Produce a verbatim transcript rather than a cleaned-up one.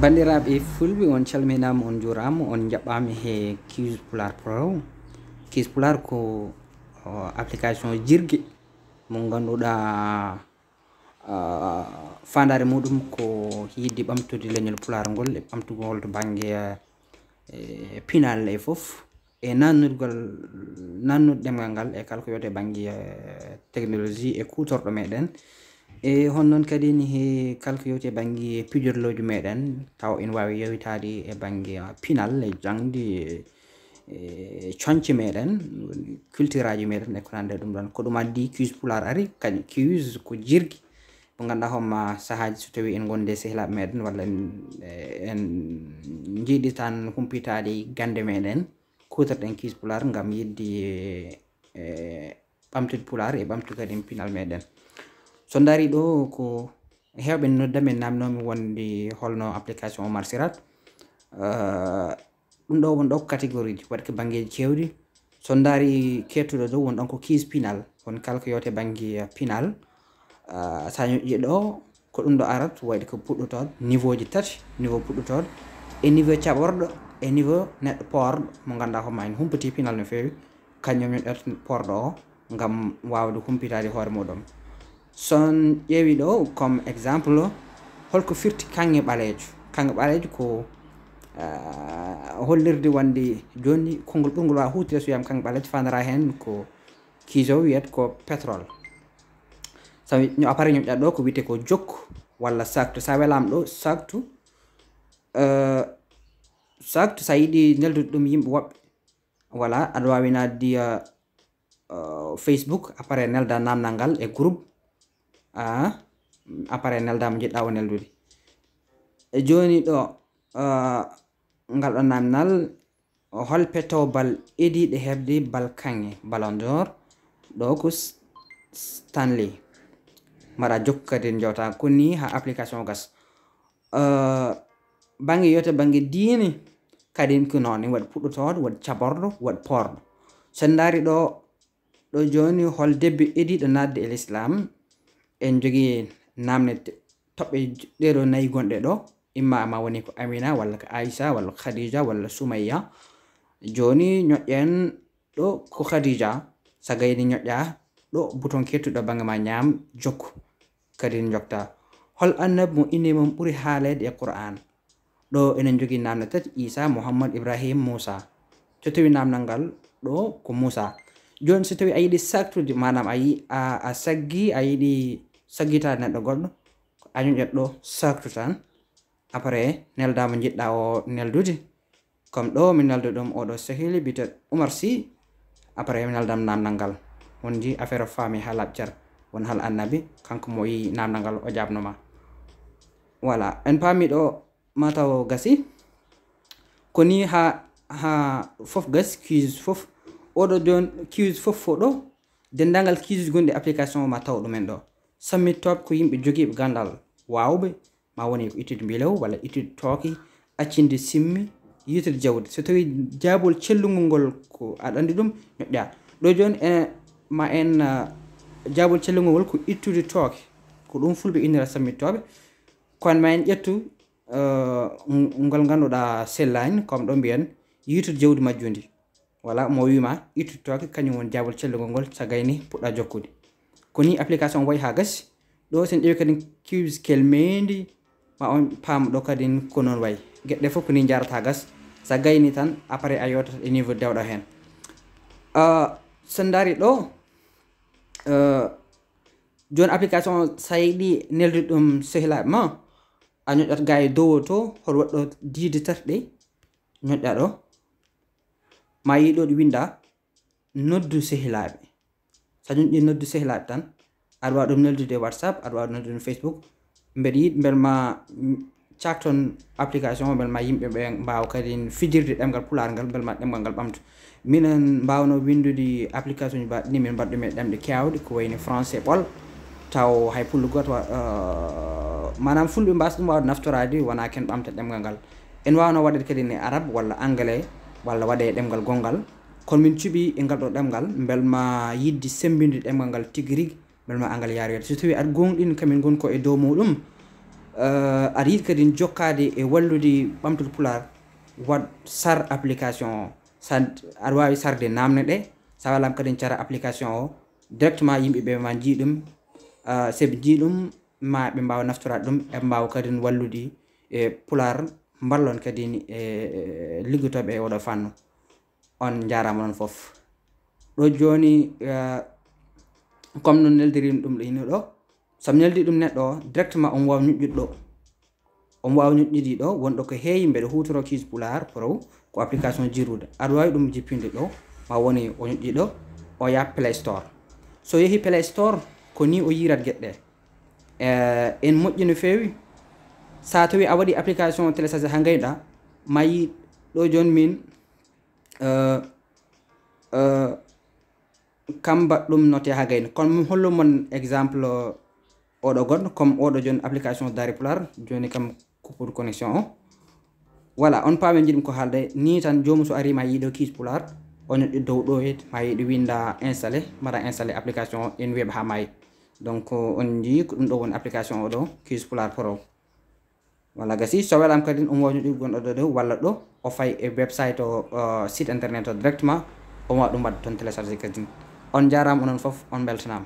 Banndiraaɓe fulɓe, on calminaama, on njuuraama, on njaɓɓaama he Kiz Pulaar Pro. Kiz Pulaar ko, o, application jirgi mo ngannduɗaa, a, faandaare muɗum ko yiɗde ɓamtude leñol Pulaar ngol e ɓamtugol to bannge, e, pinal e fof, e nannurgol, nannude ɗemngal ngal e kala ko yowte bannge, e, technologie e kuutorɗo meɗen. E hono noon kadi ne he kala ko yowte bannge pijorlooji meɗen, taw ene waawi yowitaade e bannge, a, pinal e jaŋde, e, e coñce meɗen, culture aji meɗen e ko nanndi e ɗum ɗoon. Ko ɗum addi Kiz Pulaar ari, kadi Kiz ko jirgi mo ngannduɗaa hono ma sahaaji so tawii en ngondi e sehilaaɓe meɗen walla en, e, en njiɗi tan humpitaade gannde meɗen, kuutorɗen Kiz Pulaar ngam yiɗde, e, ɓamtude Pulaar e ɓamtude kadi pinal meɗen. So ndaari ɗo ko heewɓe nodda men naamnoomi wonde holno application o marsirat. Eh, ɗum ɗo won ɗo ko catégorie ji, waɗi ko banngeeji keewɗi. So ndaari keettuɗo ɗo won ɗon ko Kiz pinal, won kala ko yowte bannge pinal. Eh, so a ñoƴƴi ɗo, ko ɗum ɗo arat, waɗi ko puɗɗotooɗo, niveau ji tati, niveau puɗɗotooɗo, e niveau caɓorɗo, e niveau neɗɗo poorɗo, mo ngannduɗaa hono ma ene humpiti pinal no feewi, kañum ñoƴƴata poorɗo o ngam waawde humpitaade hoore muɗum. So on ƴeewi ɗo, comme exemple, holko firti kaŋŋe ɓaleejo? Kaŋŋe ɓaleejo ko, ah, hollirde wonde jooni konngol ɓurngol waawa huutoreede so wiyaama kaŋŋe ɓaleejo, faandaraa heen ko Kiz o wiyata ko pétrole. Sabu ño-, appareil ñoƴƴaa ɗo ko wiyetee ko jokku walla saaktu. So a welaama ɗo, saaktu, eh, saaktu, so a yiɗi neldude ɗum yimɓe woɓɓe, voilà, aɗa waawi naatde, eh, eh, Facebook, appareil nelda naamnal ngal e groupe. Ah, appareil nelda mo njiɗɗaa o neldude. E jooni ɗo, eh, ngal ɗo naamnal, hol peto bal ediiɗo heɓde bal kaŋŋe, Ballon d'Or? Ɗo ko S-, Stanley. Mbaɗa jokku kadi njewta ko ni ha application o gas. Eh, bannge yewte bannge diine kadi ko noon, waɗi puɗɗotooɗo, waɗi caɓorɗo, waɗi poorɗo. So en ndaari ɗo, ɗo jooni, hol debbo ediiɗo naatde e Lislaam? En njogii naamne te-, toɓɓe j-, ɗee ɗo nayi gonɗe ɗo, imma ma woni ko Amina, walla ko Aïcha, walla ko Khadija, walla Sumayya. Jooni ñoƴƴen ɗo ko Khadija, so gayni ñoƴƴaa ɗo bouton keettuɗo bannge ma ñaam, jokku. Kadi njokta. Hol annabi mo innde mum ɓuri haaleede e Qur'aan? Ɗo enen njogii naamne tati, Isa, Muhammad, Ibrahim, Musa. So tawi naamnal ngal ɗo ko Musa. Jooni so tawi a yiɗi saktude, maanaam a yi-, a, a saggi, a yiɗi saggitaade neɗɗo goɗɗo, a ñoƴƴat ɗo saktu tan. Après, nelda mo njiɗɗaa o neldude. Comme ɗo mi nelda ɗum oɗo sehili biyetee Umar Sy. Après, mi neldam naamnal ngal. Won ji affaire o faami ha laaɓi cer. Won hal annabi, kanko mo yi naamnal ngal o jaabno ma. Voilà, en paami ɗo mataw gasi. Ko ni ha, ha fof gasi, quiz fof. Oɗo jooni quiz fof fo ɗo. Denndaangal quiz gonɗi application o ma taw ɗumen ɗo. Sammi top ko yimɓe jogiiɓe ganndal waawɓe, ma woni ko ittude mbilew walla ittude tooke, accinde simmi, yiytude jawdi. So tawi jaabol cellungol ngol ko aɗa anndi ɗum, ñoƴƴa. Ɗo jooni, e, ma en, ah, jaabol cellungol ngol ko ittude tooke. Ko ɗum fulɓe innira sammi tooɓe. Kono ma en ƴettu, eh, ng-, ngol ngannduɗaa sellaani, comme ɗo mbiyen, yiytude jawdi majjundi. Voilà, mo wiima ittu tooke, kañum woni jaabol cellungol ngol, so gayni puɗɗa jokkude. Ko ni application wayi haa gasi. Ɗo sen ƴeewi kadi quiz kelmeendi, ma on paam ɗo kadi ko noon wayi. Geɗe ɗe fof ko ni njaarata gas. So gayni tan, après a yewtat e niveau dewɗo heen. Ah, so ndaari ɗo, eh, jooni application o, so a yiɗi neldude ɗum sehilaaɓe ma, a ñoƴƴat ga e dow o to, hoto waɗɗo diide tati ɗe, ñoƴƴa ɗo. Ma yi ɗo ɗi winda, noddu sehilaaɓe. So a ñoƴƴi noddu sehilaaɓe tan, aɗa waawi ɗum neldude e WhatsApp, aɗa waawi ɗum neldude e Facebook. Mbeɗa yiɗi mbel ma, mm, caakton application o, mbel ma yimɓe ɓe mbaawa kadi fijirde ɗemngal Pulaar ngal, mbel ma ɗemngal ngal ɓamta. Minen mbaawno winndude application ji mbaɗɗi, min mbaɗɗumi e ɗemɗe keewɗe, ko wayni français ɓol. Taw hay pullo gooto wa-, eh, maanaam fulɓe mbaasa ɗum waawde naftoraade, wonaa ken ɓamta ɗemngal ngal. En waawno waɗde kadi ne arab walla anglais, walla waɗe ɗemngal gonngal. Kono min cuɓi e ngal ɗo ɗemngal, mbel ma yiɗde semmbinde ɗemngal ngal tigi rigi, mbel ma angal yaroyde. So tawi aɗa gooŋɗini kamin ngon ko e dow muɗum, aɗa yiɗi kadi jokkaade e wallude ɓamtude pulaar, waɗ sar application o. Sa aɗa waawi sarde namne ɗe, sa welaama kadi cara application o directement, yimɓe ɓe ma njii ɗum. Seɓe njii ɗum ma ɓe mbaawa naftoraade ɗum, eɓe mbaawa kadi wallude e pulaar, mballon kadi e liggotooɓe e oɗo fannu. On njaaraama noon fof. Ɗo jooni, comme no neldirin ɗum ɗo ino ɗo, so mi neldi ɗum neɗɗo o directement, omo waawa ñoƴƴude ɗo. Omo waawa ñoƴƴude ɗo, wonɗo ko heewi mbeɗa huutoro Kiis Pulaar Pro, ko application jirrude. Aɗa waawi ɗum jippinde ɗo, ma woni o ñoƴƴi ɗo, o yaha Play Store. So yehi Play Store, ko ni o yiirat geɗe ɗe. En moƴƴi no feewi. Sa tawi a waɗi application téléchargé ha ngayɗa, ma yi ɗo jooni min, kam mbaɗ ɗum noté ha gayni. Kono mi hollo mon exemple oɗo goɗɗo, comme oɗo jooni application Daari Pulaar, jooni kam coupure connexion o. Voilà, on paami jiɗmi ko haalde ni tan, joomum so ari ma yiiɗo Kiis Pulaar, o ñoƴƴo dow ɗo, ma yiiɗo winda installé, mbaɗa installé application o, en weeɓa ha maayi. Donc on njii ko ɗum ɗo woni application oɗo Kiis Pulaar Pro. Walla gasi, so welaama kadi omo waawi ñoƴƴude gonɗo ɗo dow walla ɗo, o fay e website o, site internet o directement, omo waawa ɗum waɗde toon téléchargé kadi. On njaaraama onon fof, on mbeltanaama.